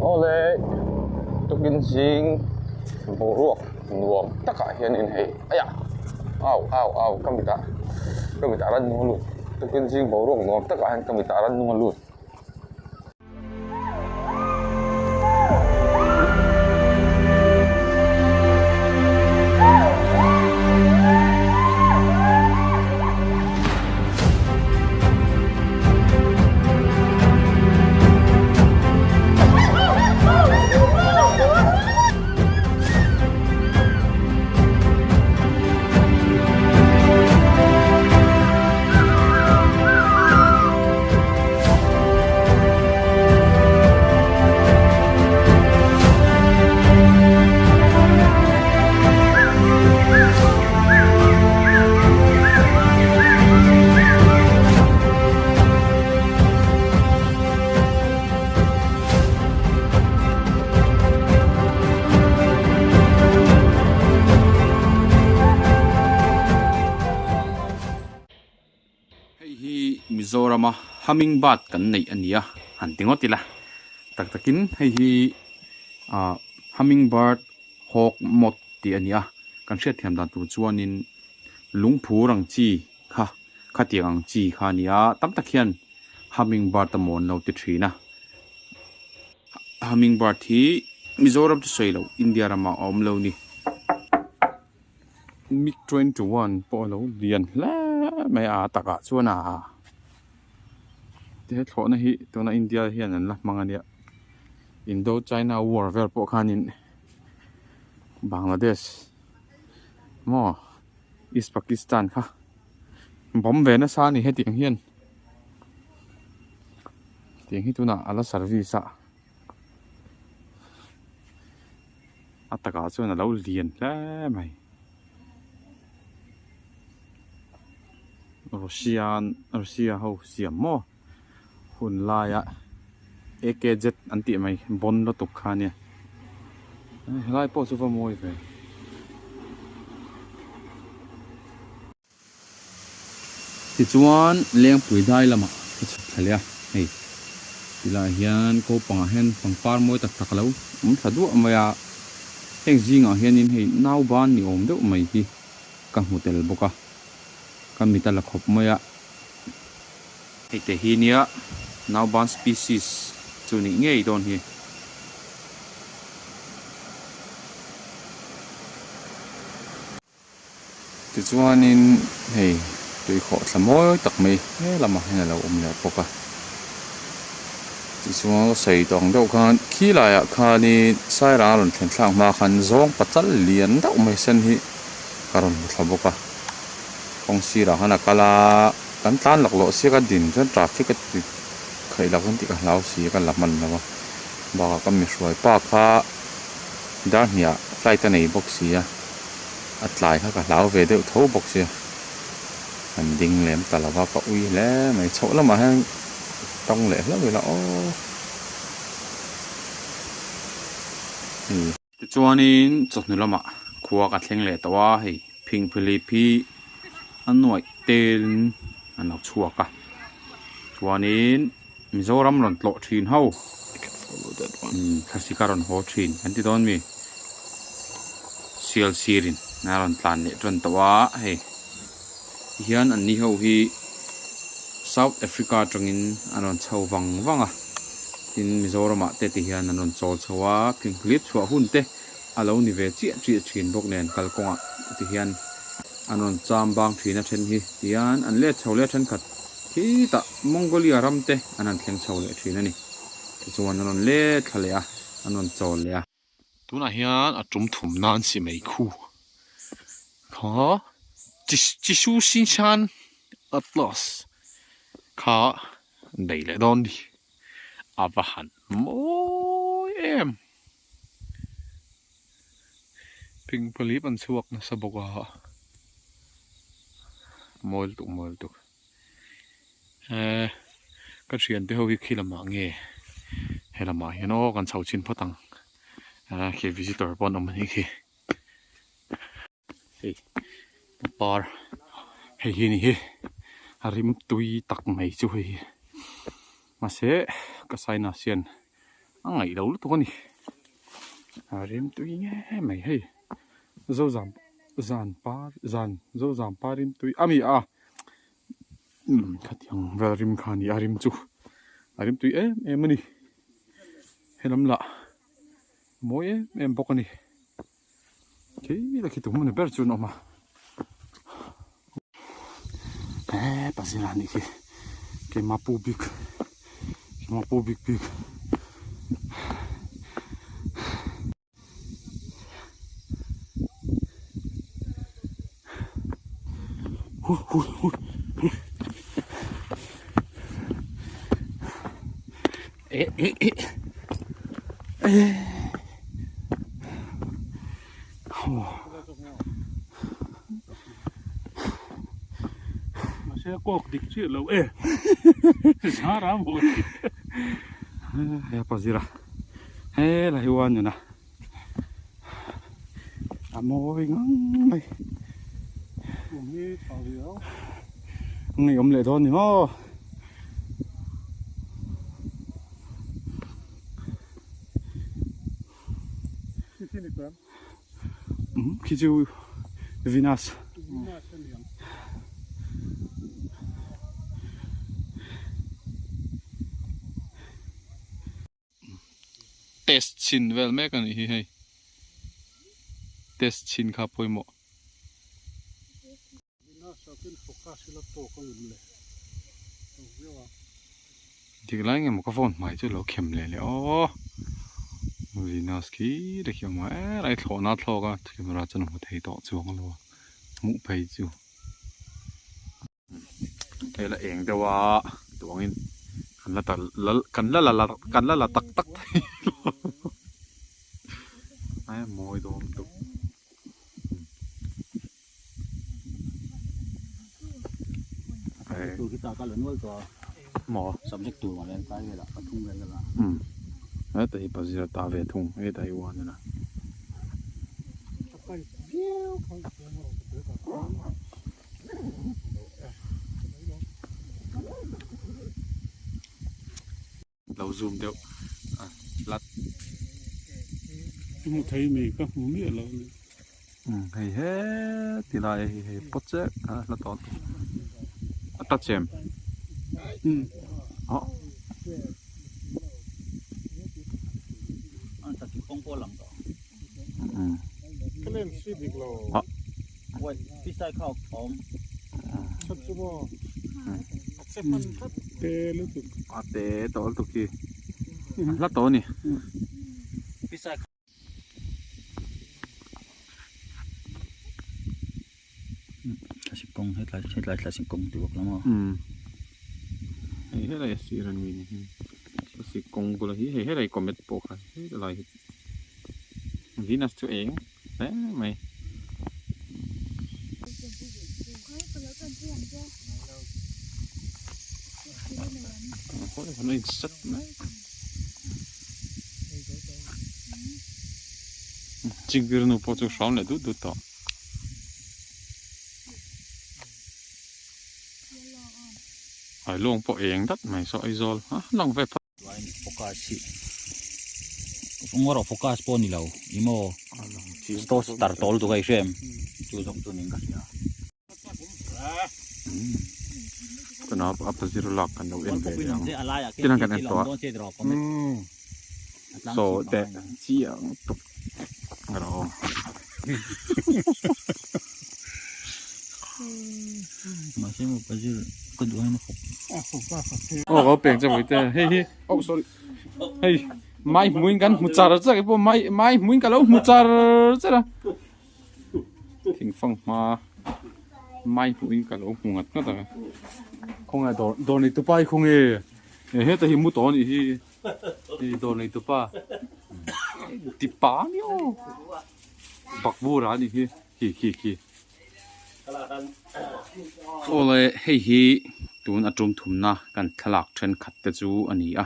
Awle tukin zing boruak nuam takah hianin hei aiah au au au ka mitah ka mitah rannung a lut tukin zing boruak nuam takah hian ka mitah rannung a lut. Hei hi Mizorama hummingbird kan neih a ni a han ti ngawt ila tak takin hei hi ah hummingbird hawk moth tih a ni a kan hriatthiam dan tur chuanin lungphur ang chi kha khatiang ang chi kha a ni a tam tak hian hummingbird a mawn lo ti thin a hummingbird hi Mizoram chu sawi loh India ramah a awm lo ni. Mig 21 pawh a lo lian hle mai a takah chuan a he thlawhna hi tuna India hian an la hmang a nia Indo China war vel pawh khanin Bangladesh maw East Pakistan kha bomb ve nasa a ni hetiang hian tiang hi tunah a la service a. A takah chuan a lo lian hle mai Russia Russia ho siam maw hun laia A_K_Z an tih mai bawn lutuk kha ania helai pawh chu va mawi ve. Tichuan Lengpui dai lamah ka chhuk thla leh a, hei tilaiah hian ko pangah hian pangpar mawi tak tak a lo awm thla duah mai a, heng zingah hianin hei nauban ni awm deuh mai hi ka hmu tel bawk a, ka mit a la khawp mai a. Hei te hi nia nauban species chu nih ngei dawn hi. Tichuanin hei tuikhawh thla mawi tak mai he lamah hian a lo awm leh bawk a tichuan ka sawi tawh ang deuh khan khi laiah khanin sairang a rawn thlen thlak hma khan zawng pachal lian deuh mai sen hi ka rawn hmu thla bawk a kawng sirah khan a kal a kan tlan laklawh sia ka din chuan traffic a ti khaih lo ang tih ka hlau si a ka la hman lo a bakah ka mi hruai pa kha dar hniah flight a nei bawk si a. a tlai kha ka hlau ve deuh tho bawk sia an ding lem ta lo va ka ui hle mai chhoh lamah hian tawng leh hlauh ila aw hei. Tichuanin chawhnu lamah khua ka thleng leh tawh a hei phingphilip hi a nuaih telin an lo chhuak a chuanin Mizoram rawn tlawh thin ho thlasik a rawn haw thin an ti dawn mi sial sirin a rawn tlan leh tan tawh a hei tihian an ni ho hi South Africa atangin an rawn chho vang vang a tin Mizoram ah te tihian an rawn chawl chho a phingphlip chhuah hun te a lo ni ve chiah chiah thin bawk nen kalkawngah tihian an rawn cham bang thin a then hi tihian an let chho leh a thenkhat. Khitah Mongolia ram te an han thleng chho leh thin a ni. Tichuan an rawn let thla leh a, an rawn chawl leh a. Tunah hian a tum thum nan si mai khu kha Chisu Shinshan Atlas kha an bei leh dawn ni. A va han mawi em! Pingpalip an chhuak nasa bawk a, mawi lutuk mawi lutuk. Ehh ka thiante ho hi khi lamah nge he lamah hian aw kan chho chhin phawt ang ehh khi visitor pawh an awm anih khi hei pangpar hei hi ni hi a rim tui tak mai chu hei hi mahse ka sinus hian. A ngaih lo lutuk a ni. A rim tui nge mai hei. Zozam zan par zan zozam par rim tui a mi a umm khatiang vel rim kha a ni a rim chu a rim tui em em a ni. Helam lah mawi em em bawk a ni. Khi la khi tum ani ber chuan a awm a he pazira anih khi keimah pu bik keimah pu bik bik. Eh eh eh eh Mahse kawk dik chiah lo e zar a mawi he pazira he la hi uan nuna a mawi ngang mai ngei awm leh dawn ni maw. Khi chu Venus. Test chhin vel mek a nih hi hei. Test chhin kha pawimawh. Dik lai nge maw ka phone hmai chu lo khem leh leh aw Venus khi te khi a awm a e lai thlawhna a thlawk a camera chuan a hmu thei tawh chuang lo a hmuh phei chu hei la eng deuh a tuangin kan la ta kan la la kan la la tak tak thei lo a mawi dawn lutuk. Heta hi pazir a ta ve thung heta hi uan a Lo zoom deuh a hlat. Ka hmu thei mai ka hmu miah lo a ni. Umm hei heti lai hi hei pawt chiah a hla tawh a touch em? Umm aw. Umm. Ka lens hi dik lo. A te tawh lutuk hi a hla tawh a ni. Hei helai a sir a ni thlasik kawng bulah hi hei helai comet pawh kha helai hi Venus chu eng. Hle mai. Chingpir nu pawh chu hram leh dut dut tawh. Hailawng pawh eng dat mai saw Aizawl a lang ve phawt. Focus hi ngawrh focus pawh ni lo i maw toaster tawl duh a i hria em chu zawng chu niin ka hria. Tunah a pazir lak kan lo en ve leh ang tilang kan en tawh a saw teh chiang tuk rawh aw. Mahse maw pazir ka duh aiin a fawk. Aw ka peng che vawi te hei hi oh sorry hei mai hmuin kan hmu char char pawh mai mai hmuin ka lo hmu char char a thingfang hma mai hmuin ka lo hmu ngat ngat a khawnge dawr dawr nei tupa hi khawnge heta hi mu tawh a nih hi hei dawr nei tupa tipa a ni aw bakbur a nih hi khi khi khi. Awle hei hi tun a tum thumna kan thlalak thenkhat te chu a ni a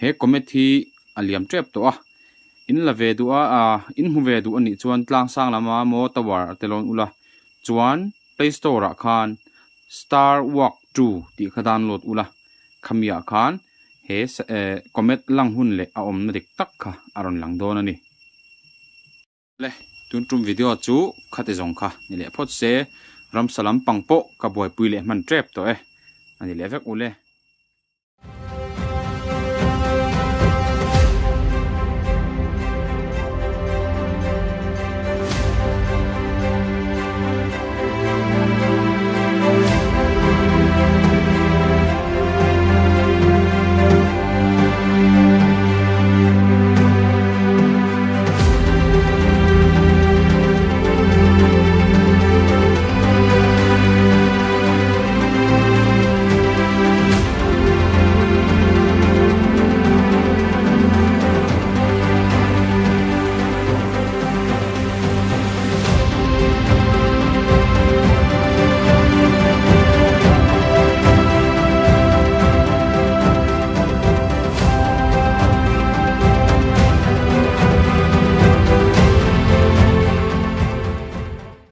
he comet hi a liam tep tawh a in la ve duh a ah in hmu ve duh a nih chuan tlang sang lama maw tower a telawn ula chuan play store ah khan star walk 2 tih kha download ula khami ah khan. He comet lang hun leh a awmna dik tak kha a rawn lang dawn a ni. Le, tun tum video chu khati zawng kha ni leh phawt se, ramsa lampang pawh ka buaipui leh hman tep tawh e. A ni leh vek u le.